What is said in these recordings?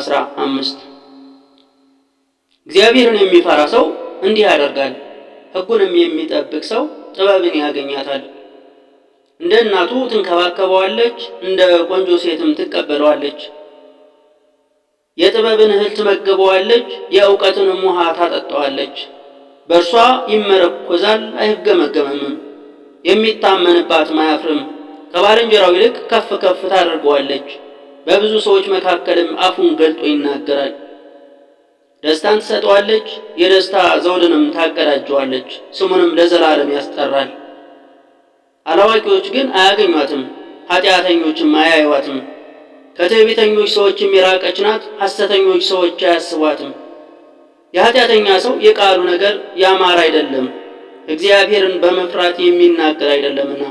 15። እግዚአብሔርን የሚፈራ ሰው እንዲህ ያደርጋል፣ ሕጉንም የሚጠብቅ ሰው ጥበብን ያገኛታል። እንደ እናቱ ትንከባከበዋለች፣ እንደ ቆንጆ ሴትም ትቀበለዋለች። የጥበብን እህል ትመግበዋለች፣ የእውቀትንም ውሃ ታጠጣዋለች። በእርሷ ይመረኮዛል አይገመገምም፣ የሚታመንባትም አያፍርም። ከባልንጀራው ይልቅ ከፍ ከፍ ታደርገዋለች፣ በብዙ ሰዎች መካከልም አፉን ገልጦ ይናገራል። ደስታን ትሰጠዋለች፣ የደስታ ዘውድንም ታቀዳጀዋለች፣ ስሙንም ለዘላለም ያስጠራል። አላዋቂዎች ግን አያገኟትም፣ ኃጢአተኞችም አያዩዋትም። ከትዕቢተኞች ሰዎችም የራቀች ናት፣ ሐሰተኞች ሰዎች አያስቧትም። የኃጢአተኛ ሰው የቃሉ ነገር ያማረ አይደለም፣ እግዚአብሔርን በመፍራት የሚናገር አይደለምና።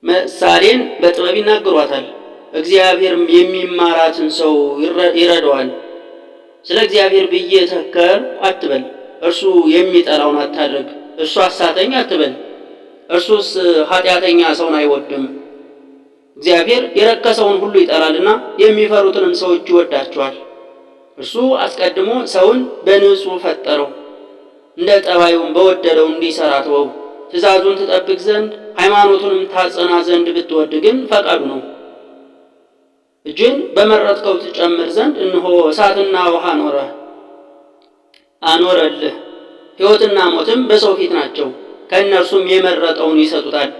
ምሳሌን በጥበብ ይናገሯታል፣ እግዚአብሔርም የሚማራትን ሰው ይረዳዋል። ስለ እግዚአብሔር ብዬ ተከርኩ አትበል፣ እርሱ የሚጠላውን አታድርግ። እርሱ አሳተኝ አትበል፣ እርሱስ ኃጢአተኛ ሰውን አይወድም። እግዚአብሔር የረከሰውን ሁሉ ይጠላልና የሚፈሩትንም ሰዎች ይወዳቸዋል። እርሱ አስቀድሞ ሰውን በንጹሕ ፈጠረው፣ እንደ ጠባዩም በወደደው እንዲሠራ ተወው። ትእዛዙን ትጠብቅ ዘንድ ሃይማኖቱንም ታጸና ዘንድ ብትወድ ግን ፈቃዱ ነው። እጅን በመረጥከው ትጨምር ዘንድ እነሆ እሳትና ውሃ ኖረ አኖረልህ። ሕይወትና ሞትም በሰው ፊት ናቸው፣ ከእነርሱም የመረጠውን ይሰጡታል።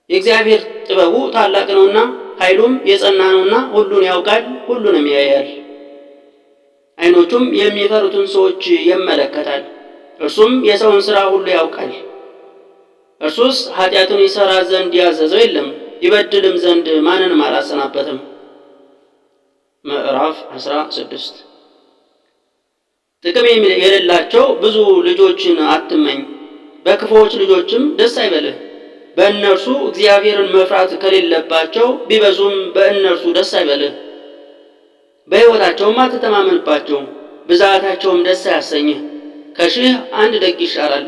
የእግዚአብሔር ጥበቡ ታላቅ ነውና ኃይሉም የጸና ነውና ሁሉን ያውቃል፣ ሁሉንም ያያል። ዓይኖቹም የሚፈሩትን ሰዎች ይመለከታል፣ እርሱም የሰውን ሥራ ሁሉ ያውቃል። እርሱስ ኃጢአትን ይሠራ ዘንድ ያዘዘው የለም፣ ይበድልም ዘንድ ማንንም አላሰናበትም። ምዕራፍ 16። ጥቅም የሌላቸው ብዙ ልጆችን አትመኝ፣ በክፉዎች ልጆችም ደስ አይበልህ። በእነርሱ እግዚአብሔርን መፍራት ከሌለባቸው ቢበዙም በእነርሱ ደስ አይበልህ። በሕይወታቸውም አትተማመንባቸው፣ ብዛታቸውም ደስ አያሰኝህ። ከሺህ አንድ ደግ ይሻላል፣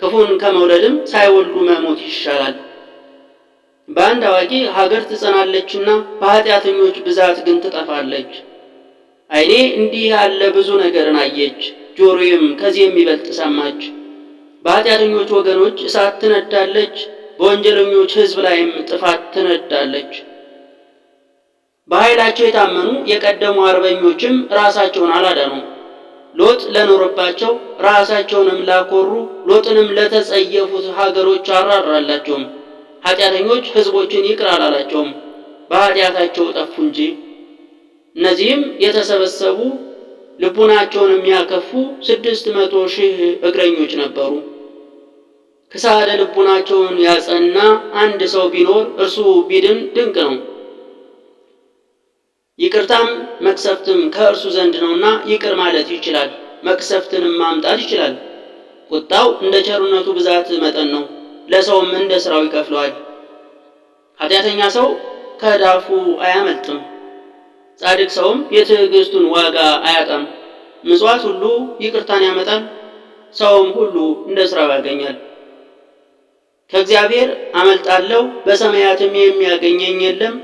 ክፉን ከመውለድም ሳይወልዱ መሞት ይሻላል። በአንድ አዋቂ ሀገር ትጸናለችና በኃጢአተኞች ብዛት ግን ትጠፋለች። ዓይኔ እንዲህ ያለ ብዙ ነገርን አየች፣ ጆሮዬም ከዚህ የሚበልጥ ሰማች። በኃጢአተኞች ወገኖች እሳት ትነዳለች፣ በወንጀለኞች ሕዝብ ላይም ጥፋት ትነዳለች። በኃይላቸው የታመኑ የቀደሙ አርበኞችም ራሳቸውን አላዳኑም። ሎጥ ለኖረባቸው ራሳቸውንም ላኮሩ ሎጥንም ለተጸየፉት ሀገሮች አራራላቸውም። ኃጢአተኞች ሕዝቦችን ይቅር አላላቸውም፣ በኃጢአታቸው ጠፉ እንጂ። እነዚህም የተሰበሰቡ ልቡናቸውን የሚያከፉ 600,000 እግረኞች ነበሩ። ክሳደ ልቡናቸውን ያጸና አንድ ሰው ቢኖር እርሱ ቢድን ድንቅ ነው። ይቅርታም መቅሰፍትም ከእርሱ ዘንድ ነውና ይቅር ማለት ይችላል፣ መቅሰፍትንም ማምጣት ይችላል። ቁጣው እንደ ቸርነቱ ብዛት መጠን ነው፣ ለሰውም እንደ ሥራው ይከፍለዋል። ኃጢአተኛ ሰው ከዳፉ አያመልጥም፣ ጻድቅ ሰውም የትዕግስቱን ዋጋ አያጣም። ምጽዋት ሁሉ ይቅርታን ያመጣል፣ ሰውም ሁሉ እንደ ሥራው ያገኛል። ከእግዚአብሔር አመልጣለሁ፣ በሰማያትም የሚያገኘኝ የለም፣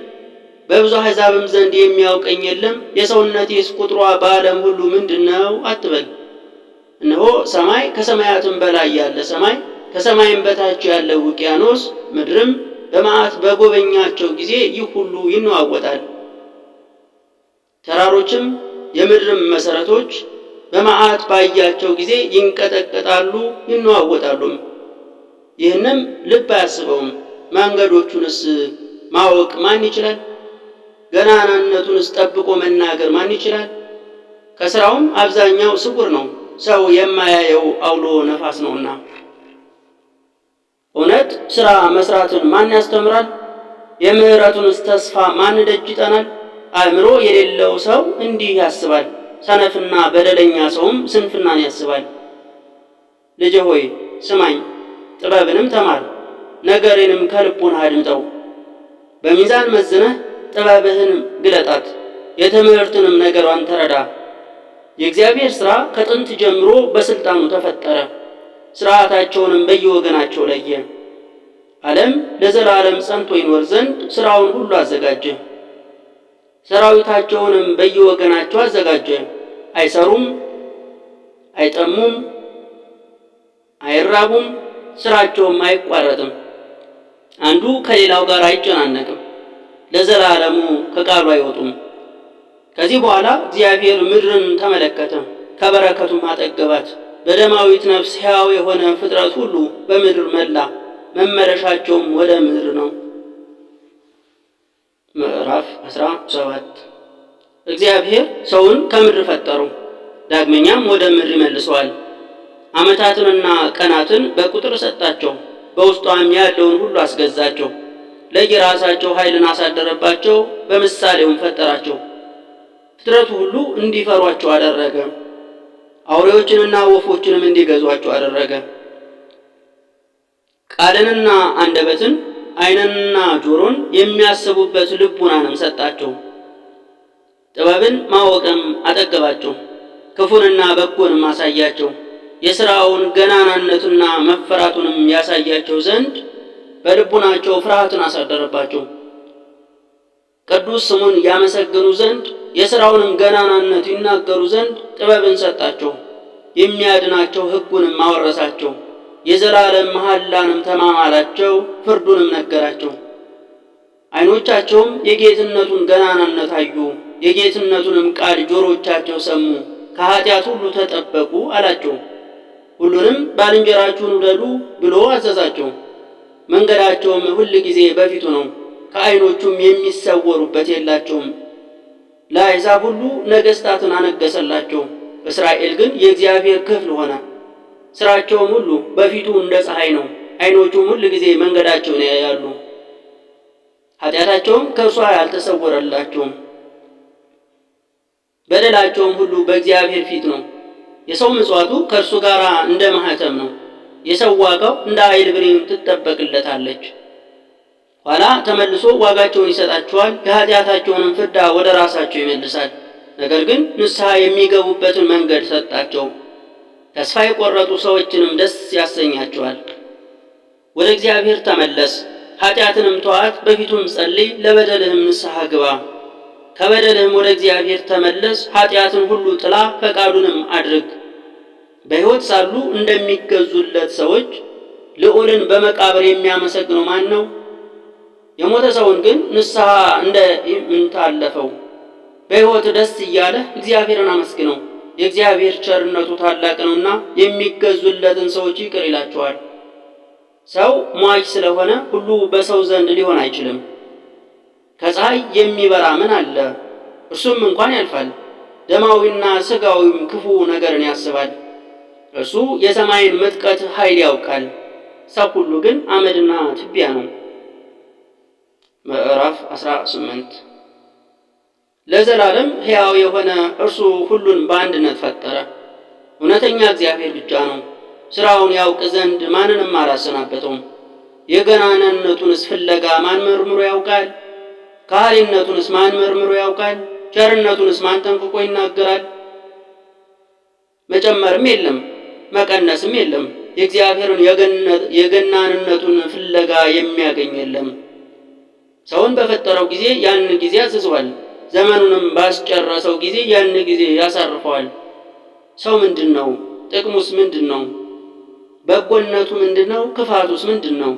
በብዙ አሕዛብም ዘንድ የሚያውቀኝ የለም። የሰውነቴስ ቁጥሯ በዓለም ሁሉ ምንድን ነው አትበል። እነሆ ሰማይ ከሰማያትም በላይ ያለ ሰማይ ከሰማይም በታች ያለ ውቅያኖስ ምድርም በመዓት በጎበኛቸው ጊዜ ይህ ሁሉ ይነዋወጣል። ተራሮችም የምድርም መሰረቶች በመዓት ባያቸው ጊዜ ይንቀጠቀጣሉ ይነዋወጣሉም። ይህንም ልብ አያስበውም። መንገዶቹንስ ማወቅ ማን ይችላል? ገናናነቱንስ ጠብቆ መናገር ማን ይችላል? ከስራውም አብዛኛው ስውር ነው፣ ሰው የማያየው አውሎ ነፋስ ነውና። እውነት ስራ መስራትን ማን ያስተምራል? የምሕረቱንስ ተስፋ ማን ደጅ ይጠናል? አእምሮ የሌለው ሰው እንዲህ ያስባል፣ ሰነፍና በደለኛ ሰውም ስንፍናን ያስባል። ልጄ ሆይ ስማኝ፣ ጥበብንም ተማር፣ ነገሬንም ከልቡን አድምጠው። በሚዛን መዝነህ ጥበብህን ግለጣት፣ የትምህርትንም ነገሯን ተረዳ። የእግዚአብሔር ሥራ ከጥንት ጀምሮ በሥልጣኑ ተፈጠረ፣ ሥርዓታቸውንም በየወገናቸው ለየ። ዓለም ለዘላለም ጸንቶ ይኖር ዘንድ ሥራውን ሁሉ አዘጋጀ። ሰራዊታቸውንም በየወገናቸው አዘጋጀ። አይሰሩም፣ አይጠሙም፣ አይራቡም፣ ስራቸውም አይቋረጥም። አንዱ ከሌላው ጋር አይጨናነቅም፣ ለዘላለሙ ከቃሉ አይወጡም። ከዚህ በኋላ እግዚአብሔር ምድርን ተመለከተ፣ ከበረከቱም አጠገባት። በደማዊት ነፍስ ሕያው የሆነ ፍጥረት ሁሉ በምድር መላ፣ መመለሻቸውም ወደ ምድር ነው። ምዕራፍ 17። እግዚአብሔር ሰውን ከምድር ፈጠረው፣ ዳግመኛም ወደ ምድር ይመልሰዋል። ዓመታትንና ቀናትን በቁጥር ሰጣቸው፣ በውስጧም ያለውን ሁሉ አስገዛቸው። ለየራሳቸው ኃይልን አሳደረባቸው፣ በምሳሌውም ፈጠራቸው። ፍጥረቱ ሁሉ እንዲፈሯቸው አደረገ። አውሬዎችንና ወፎችንም እንዲገዟቸው አደረገ። ቃልንና አንደበትን ዓይንንና ጆሮን የሚያስቡበት ልቡናንም ሰጣቸው። ጥበብን ማወቅም አጠገባቸው። ክፉንና በጎንም አሳያቸው። የሥራውን ገናናነቱና መፈራቱንም ያሳያቸው ዘንድ በልቡናቸው ፍርሃትን አሳደረባቸው። ቅዱስ ስሙን ያመሰግኑ ዘንድ የሥራውንም ገናናነት ይናገሩ ዘንድ ጥበብን ሰጣቸው። የሚያድናቸው ሕጉንም አወረሳቸው። የዘላለም መሐላንም ተማማላቸው፣ ፍርዱንም ነገራቸው። ዓይኖቻቸውም የጌትነቱን ገናናነት አዩ፣ የጌትነቱንም ቃል ጆሮቻቸው ሰሙ። ከኃጢአት ሁሉ ተጠበቁ አላቸው። ሁሉንም ባልንጀራችሁን ውደዱ ብሎ አዘዛቸው። መንገዳቸውም ሁል ጊዜ በፊቱ ነው፣ ከዓይኖቹም የሚሰወሩበት የላቸውም። ለአሕዛብ ሁሉ ነገሥታትን አነገሰላቸው። እስራኤል ግን የእግዚአብሔር ክፍል ሆነ። ስራቸውም ሁሉ በፊቱ እንደ ፀሐይ ነው። ዓይኖቹም ሁል ጊዜ መንገዳቸውን ያያሉ። ኃጢአታቸውም ከእርሷ አልተሰወረላቸውም። በደላቸውም ሁሉ በእግዚአብሔር ፊት ነው። የሰው ምጽዋቱ ከእርሱ ጋር እንደ ማኅተም ነው። የሰው ዋጋው እንደ አይል ብሬን ትጠበቅለታለች። ኋላ ተመልሶ ዋጋቸውን ይሰጣቸዋል፣ የኃጢአታቸውንም ፍዳ ወደ ራሳቸው ይመልሳል። ነገር ግን ንስሐ የሚገቡበትን መንገድ ሰጣቸው። ተስፋ የቆረጡ ሰዎችንም ደስ ያሰኛቸዋል። ወደ እግዚአብሔር ተመለስ፣ ኃጢአትንም ተዋት፣ በፊቱም ጸልይ፣ ለበደልህም ንስሐ ግባ። ከበደልህም ወደ እግዚአብሔር ተመለስ፣ ኃጢአትን ሁሉ ጥላ፣ ፈቃዱንም አድርግ። በሕይወት ሳሉ እንደሚገዙለት ሰዎች ልዑልን በመቃብር የሚያመሰግነው ማን ነው? የሞተ ሰውን ግን ንስሐ እንደ ኢምንት አለፈው። በሕይወት ደስ እያለህ እግዚአብሔርን አመስግነው። የእግዚአብሔር ቸርነቱ ታላቅ ነውና የሚገዙለትን ሰዎች ይቅር ይላቸዋል። ሰው ሟች ስለሆነ ሁሉ በሰው ዘንድ ሊሆን አይችልም። ከፀሐይ የሚበራ ምን አለ? እርሱም እንኳን ያልፋል። ደማዊና ሥጋዊም ክፉ ነገርን ያስባል። እርሱ የሰማይን ምጥቀት ኃይል ያውቃል። ሰው ሁሉ ግን አመድና ትቢያ ነው። ምዕራፍ 18። ለዘላለም ሕያው የሆነ እርሱ ሁሉን በአንድነት ፈጠረ። እውነተኛ እግዚአብሔር ብቻ ነው። ሥራውን ያውቅ ዘንድ ማንንም አላሰናበተውም። የገናናነቱንስ ፍለጋ ማን መርምሮ ያውቃል? ከሃሊነቱንስ ማን መርምሮ ያውቃል? ቸርነቱንስ ማን ጠንቅቆ ይናገራል? መጨመርም የለም መቀነስም የለም። የእግዚአብሔርን የገናንነቱን ፍለጋ የሚያገኝ የለም። ሰውን በፈጠረው ጊዜ ያን ጊዜ አዝዟል። ዘመኑንም ባስጨረሰው ጊዜ ያን ጊዜ ያሳርፈዋል። ሰው ምንድን ነው? ጥቅሙስ ምንድን ነው? በጎነቱ ምንድን ነው? ክፋቱስ ምንድን ነው?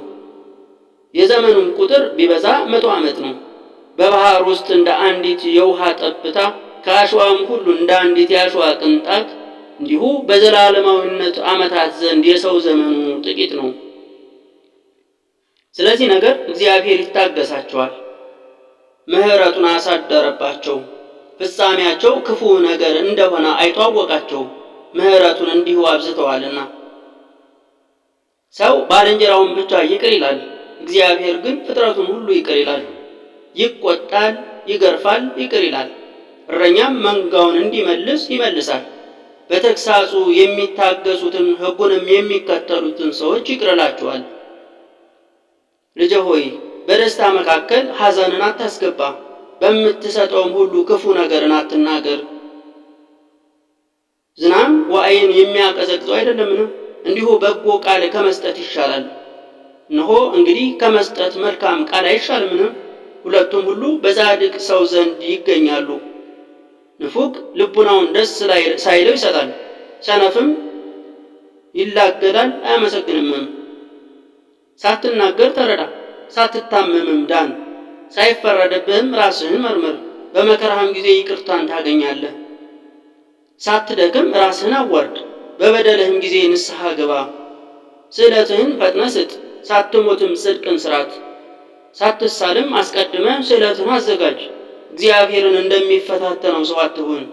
የዘመኑም ቁጥር ቢበዛ 100 ዓመት ነው። በባህር ውስጥ እንደ አንዲት የውሃ ጠብታ ከአሸዋም ሁሉ እንደ አንዲት የአሸዋ ቅንጣት እንዲሁ በዘላለማዊነት ዓመታት ዘንድ የሰው ዘመኑ ጥቂት ነው። ስለዚህ ነገር እግዚአብሔር ይታገሳቸዋል፣ ምሕረቱን አሳደረባቸው። ፍጻሜያቸው ክፉ ነገር እንደሆነ አይቶ አወቃቸው፣ ምሕረቱን እንዲሁ አብዝተዋልና። ሰው ባልንጀራውን ብቻ ይቅር ይላል፣ እግዚአብሔር ግን ፍጥረቱን ሁሉ ይቅር ይላል። ይቆጣል፣ ይገርፋል፣ ይቅር ይላል። እረኛም መንጋውን እንዲመልስ ይመልሳል። በተግሳጹ የሚታገሱትን ሕጉንም የሚከተሉትን ሰዎች ይቅር ይላቸዋል። ልጄ ሆይ፣ በደስታ መካከል ሐዘንን አታስገባ፣ በምትሰጠውም ሁሉ ክፉ ነገርን አትናገር። ዝናም ዋዕይን የሚያቀዘቅዘው አይደለምን? እንዲሁ በጎ ቃል ከመስጠት ይሻላል። እነሆ እንግዲህ ከመስጠት መልካም ቃል አይሻልምን? ሁለቱም ሁሉ በጻድቅ ሰው ዘንድ ይገኛሉ። ንፉግ ልቡናውን ደስ ሳይለው ይሰጣል፣ ሰነፍም ይላገዳል አያመሰግንምም። ሳትናገር ተረዳ፣ ሳትታመምም ዳን። ሳይፈረድብህም ራስህን መርምር፣ በመከራህም ጊዜ ይቅርታን ታገኛለህ። ሳትደክም ራስህን አዋርድ፣ በበደልህም ጊዜ ንስሐ ግባ። ስዕለትህን ፈጥነህ ስጥ፣ ሳትሞትም ጽድቅን ስራት። ሳትሳልም አስቀድመህ ስዕለትህን አዘጋጅ። እግዚአብሔርን እንደሚፈታተነው ሰው አትሁን።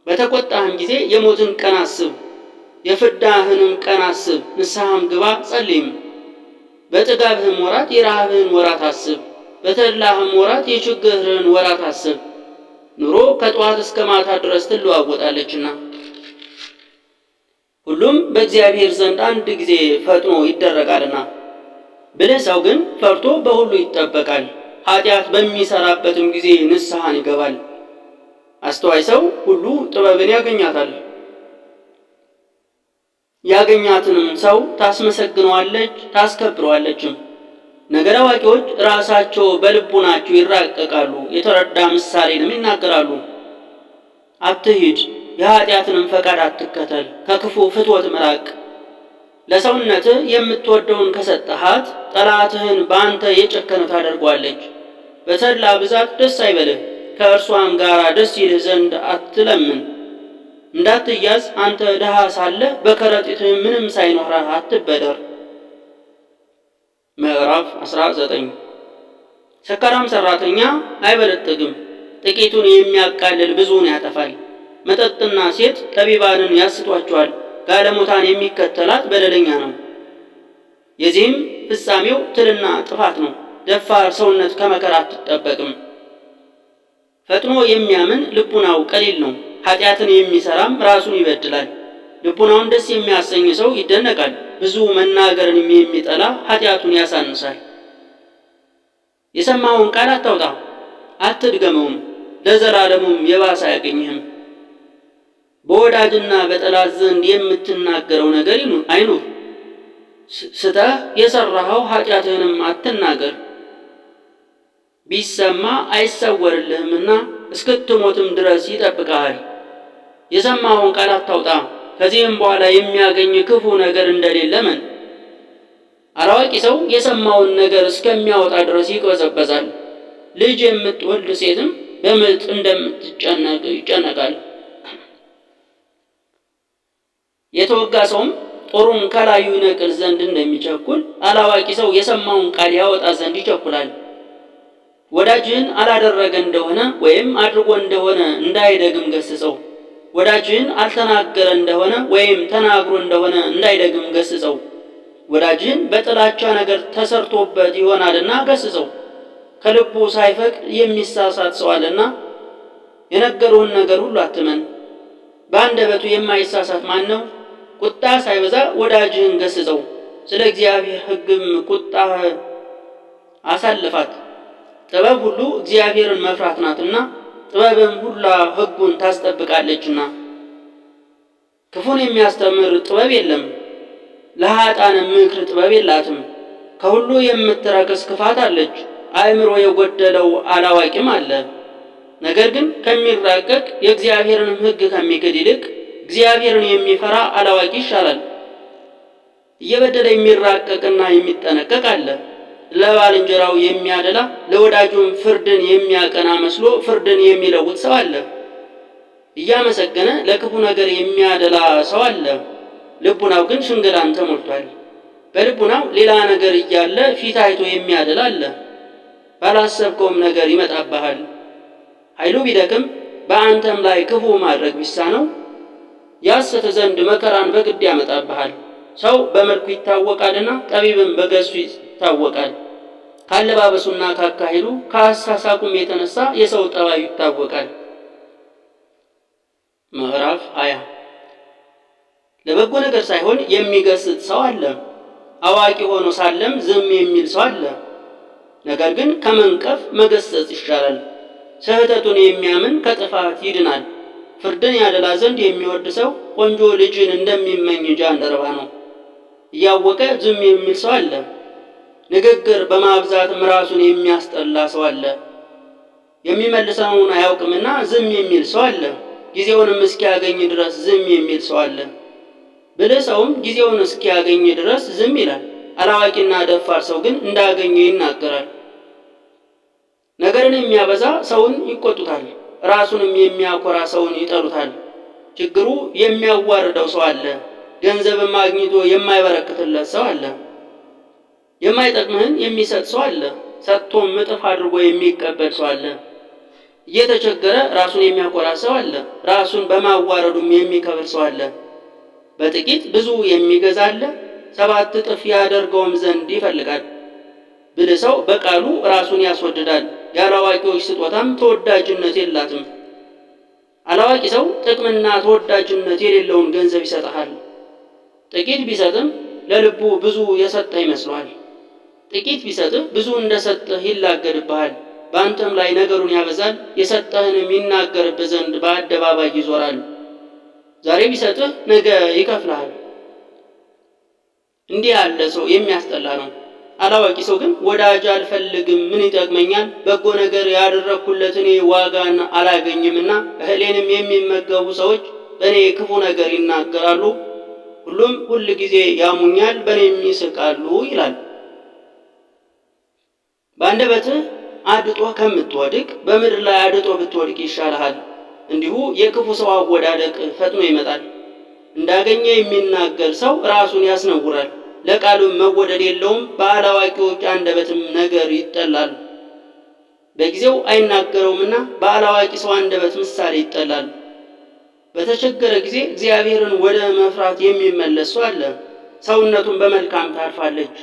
በተቆጣህም ጊዜ የሞትን ቀን አስብ፣ የፍዳህንም ቀን አስብ። ንስሐም ግባ ጸልይም። በጥጋብህም ወራት የረሃብህን ወራት አስብ፣ በተድላህም ወራት የችግርህን ወራት አስብ። ኑሮ ከጠዋት እስከ ማታ ድረስ ትለዋወጣለችና ሁሉም በእግዚአብሔር ዘንድ አንድ ጊዜ ፈጥኖ ይደረጋልና። ብልህ ሰው ግን ፈርቶ በሁሉ ይጠበቃል፣ ኃጢአት በሚሰራበትም ጊዜ ንስሐን ይገባል። አስተዋይ ሰው ሁሉ ጥበብን ያገኛታል፣ ያገኛትንም ሰው ታስመሰግነዋለች ታስከብረዋለችም። ነገር አዋቂዎች ራሳቸው በልቡናቸው ይራቀቃሉ፣ የተረዳ ምሳሌንም ይናገራሉ። አትሂድ፣ የኃጢአትንም ፈቃድ አትከተል፣ ከክፉ ፍትወት ምራቅ። ለሰውነትህ የምትወደውን ከሰጠሃት ጠላትህን በአንተ የጨከነ ታደርጓለች። በተድላ ብዛት ደስ አይበልህ፣ ከእርሷም ጋር ደስ ይልህ ዘንድ አትለምን። እንዳትያዝ አንተ ድሃ ሳለህ በከረጢትህ ምንም ሳይኖርህ አትበደር። ምዕራፍ 19። ሰካራም ሰራተኛ አይበለጥግም፣ ጥቂቱን የሚያቃልል ብዙውን ያጠፋል። መጠጥና ሴት ጠቢባንን ያስቷቸዋል፣ ጋለሞታን የሚከተላት በደለኛ ነው። የዚህም ፍጻሜው ትልና ጥፋት ነው። ደፋር ሰውነት ከመከራ አትጠበቅም። ፈጥኖ የሚያምን ልቡናው ቀሊል ነው፣ ኃጢአትን የሚሰራም ራሱን ይበድላል። ልቡናውን ደስ የሚያሰኝ ሰው ይደነቃል፣ ብዙ መናገርን የሚጠላ ኃጢአቱን ያሳንሳል። የሰማኸውን ቃል አታውጣ፣ አትድገመውም፣ ለዘላለሙም የባሰ አያገኝህም። በወዳጅና በጠላት ዘንድ የምትናገረው ነገር አይኑር። ስተህ የሰራኸው ኃጢአትህንም አትናገር። ቢሰማ አይሰወርልህምና እስክትሞትም ድረስ ይጠብቅሃል። የሰማኸውን ቃል አታውጣ፣ ከዚህም በኋላ የሚያገኝ ክፉ ነገር እንደሌለ መን። አላዋቂ ሰው የሰማውን ነገር እስከሚያወጣ ድረስ ይቅበዘበዛል። ልጅ የምትወልድ ሴትም በምጥ እንደምትጨነቅ ይጨነቃል። የተወጋ ሰውም ጦሩን ከላዩ ይነቅል ዘንድ እንደሚቸኩል አላዋቂ ሰው የሰማውን ቃል ያወጣ ዘንድ ይቸኩላል። ወዳጅህን አላደረገ እንደሆነ ወይም አድርጎ እንደሆነ እንዳይደግም ገስጸው። ወዳጅህን አልተናገረ እንደሆነ ወይም ተናግሮ እንደሆነ እንዳይደግም ገስጸው። ወዳጅህን በጥላቻ ነገር ተሰርቶበት ይሆናልና ገስጸው። ከልቡ ሳይፈቅድ የሚሳሳት ሰው አለና የነገሩህን ነገር ሁሉ አትመን። በአንደበቱ የማይሳሳት ማን ነው? ቁጣ ሳይበዛ ወዳጅህን ገስጸው። ስለ እግዚአብሔር ሕግም ቁጣ አሳልፋት። ጥበብ ሁሉ እግዚአብሔርን መፍራት ናትና ጥበብም ሁላ ሕጉን ታስጠብቃለችና። ክፉን የሚያስተምር ጥበብ የለም፣ ለኃጥአን ምክር ጥበብ የላትም። ከሁሉ የምትረክስ ክፋት አለች፣ አእምሮ የጎደለው አላዋቂም አለ። ነገር ግን ከሚራቀቅ የእግዚአብሔርንም ሕግ ከሚክድ ይልቅ እግዚአብሔርን የሚፈራ አላዋቂ ይሻላል። እየበደለ የሚራቀቅና የሚጠነቀቅ አለ። ለባልንጀራው የሚያደላ ለወዳጁም ፍርድን የሚያቀና መስሎ ፍርድን የሚለውጥ ሰው አለ። እያመሰገነ ለክፉ ነገር የሚያደላ ሰው አለ። ልቡናው ግን ሽንገላን ተሞልቷል። በልቡናው ሌላ ነገር እያለ ፊት አይቶ የሚያደላ አለ። ባላሰብከውም ነገር ይመጣብሃል። ኃይሉ ቢደክም በአንተም ላይ ክፉ ማድረግ ቢሳነው ያስት ዘንድ መከራን በግድ ያመጣብሃል። ሰው በመልኩ ይታወቃልና ጠቢብም በገጹ ይታወቃል። ካለባበሱና ካካሄዱ ከአሳሳቁም የተነሳ የሰው ጠባዩ ይታወቃል። ምዕራፍ 20። ለበጎ ነገር ሳይሆን የሚገስጽ ሰው አለ። አዋቂ ሆኖ ሳለም ዝም የሚል ሰው አለ። ነገር ግን ከመንቀፍ መገሰጽ ይሻላል። ስህተቱን የሚያምን ከጥፋት ይድናል። ፍርድን ያደላ ዘንድ የሚወድ ሰው ቆንጆ ልጅን እንደሚመኝ ጃንደረባ ነው። እያወቀ ዝም የሚል ሰው አለ። ንግግር በማብዛትም ራሱን የሚያስጠላ ሰው አለ። የሚመልሰውን አያውቅምና ዝም የሚል ሰው አለ። ጊዜውንም እስኪያገኝ ድረስ ዝም የሚል ሰው አለ። ብልህ ሰውም ጊዜውን እስኪያገኝ ድረስ ዝም ይላል። አላዋቂና ደፋር ሰው ግን እንዳገኘ ይናገራል። ነገርን የሚያበዛ ሰውን ይቆጡታል፣ ራሱንም የሚያኮራ ሰውን ይጠሉታል። ችግሩ የሚያዋርደው ሰው አለ፣ ገንዘብም አግኝቶ የማይበረክትለት ሰው አለ። የማይጠቅምህን የሚሰጥ ሰው አለ፣ ሰጥቶም እጥፍ አድርጎ የሚቀበል ሰው አለ። እየተቸገረ ራሱን የሚያኮራ ሰው አለ፣ ራሱን በማዋረዱም የሚከብር ሰው አለ። በጥቂት ብዙ የሚገዛ አለ፣ 7 እጥፍ ያደርገውም ዘንድ ይፈልጋል። ብልህ ሰው በቃሉ ራሱን ያስወድዳል፣ ያላዋቂዎች ስጦታም ተወዳጅነት የላትም። አላዋቂ ሰው ጥቅምና ተወዳጅነት የሌለውን ገንዘብ ይሰጥሃል። ጥቂት ቢሰጥም ለልቡ ብዙ የሰጠህ ይመስለዋል። ጥቂት ቢሰጥህ ብዙ እንደሰጠህ ይላገድብሃል። በአንተም ላይ ነገሩን ያበዛል፣ የሰጠህንም ይናገርብህ ዘንድ በአደባባይ ይዞራል። ዛሬ ቢሰጥህ ነገ ይከፍልሃል። እንዲህ ያለ ሰው የሚያስጠላ ነው። አላዋቂ ሰው ግን ወዳጅ አልፈልግም፣ ምን ይጠቅመኛል? በጎ ነገር ያደረግኩለት እኔ ዋጋን አላገኝምና እህሌንም የሚመገቡ ሰዎች በእኔ ክፉ ነገር ይናገራሉ። ሁሉም ሁል ጊዜ ያሙኛል፣ በእኔም ይስቃሉ ይላል። በአንደበትህ አድጦ ከምትወድቅ በምድር ላይ አድጦ ብትወድቅ ይሻልሃል። እንዲሁ የክፉ ሰው አወዳደቅ ፈጥኖ ይመጣል። እንዳገኘ የሚናገር ሰው ራሱን ያስነውራል፣ ለቃሉም መወደድ የለውም። በአላዋቂዎች አንደበትም ነገር ይጠላል። በጊዜው አይናገረውምና በአላዋቂ ሰው አንደበት ምሳሌ ይጠላል። በተቸገረ ጊዜ እግዚአብሔርን ወደ መፍራት የሚመለስ ሰው አለ፣ ሰውነቱን በመልካም ታርፋለች።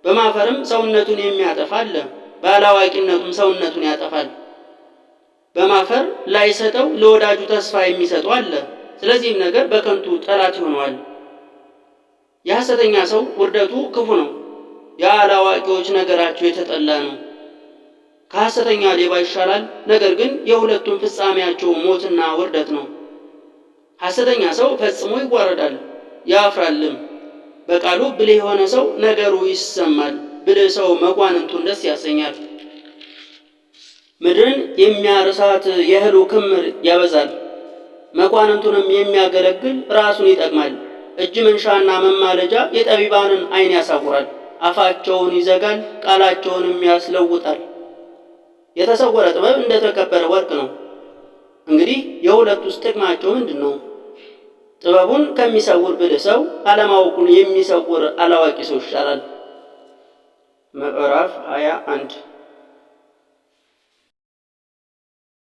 በማፈርም ሰውነቱን የሚያጠፋ አለ፣ በአላዋቂነቱም ሰውነቱን ያጠፋል። በማፈር ላይሰጠው ለወዳጁ ተስፋ የሚሰጠው አለ፣ ስለዚህም ነገር በከንቱ ጠላት ይሆነዋል። የሐሰተኛ ሰው ውርደቱ ክፉ ነው፣ የአላዋቂዎች ነገራቸው የተጠላ ነው። ከሐሰተኛ ሌባ ይሻላል፣ ነገር ግን የሁለቱም ፍጻሜያቸው ሞትና ውርደት ነው። ሐሰተኛ ሰው ፈጽሞ ይዋረዳል ያፍራልም። በቃሉ ብልህ የሆነ ሰው ነገሩ ይሰማል። ብልህ ሰው መኳንንቱን ደስ ያሰኛል። ምድርን የሚያርሳት የእህሉ ክምር ያበዛል። መኳንንቱንም የሚያገለግል ራሱን ይጠቅማል። እጅ መንሻና መማለጃ የጠቢባንን ዓይን ያሳውራል። አፋቸውን ይዘጋል፣ ቃላቸውንም ያስለውጣል። የተሰወረ ጥበብ እንደተከበረ ወርቅ ነው። እንግዲህ የሁለቱስ ጥቅማቸው ምንድን ነው? ጥበቡን ከሚሰውር ብልህ ሰው አለማወቁን የሚሰውር አላዋቂ ሰው ይሻላል። ምዕራፍ 21።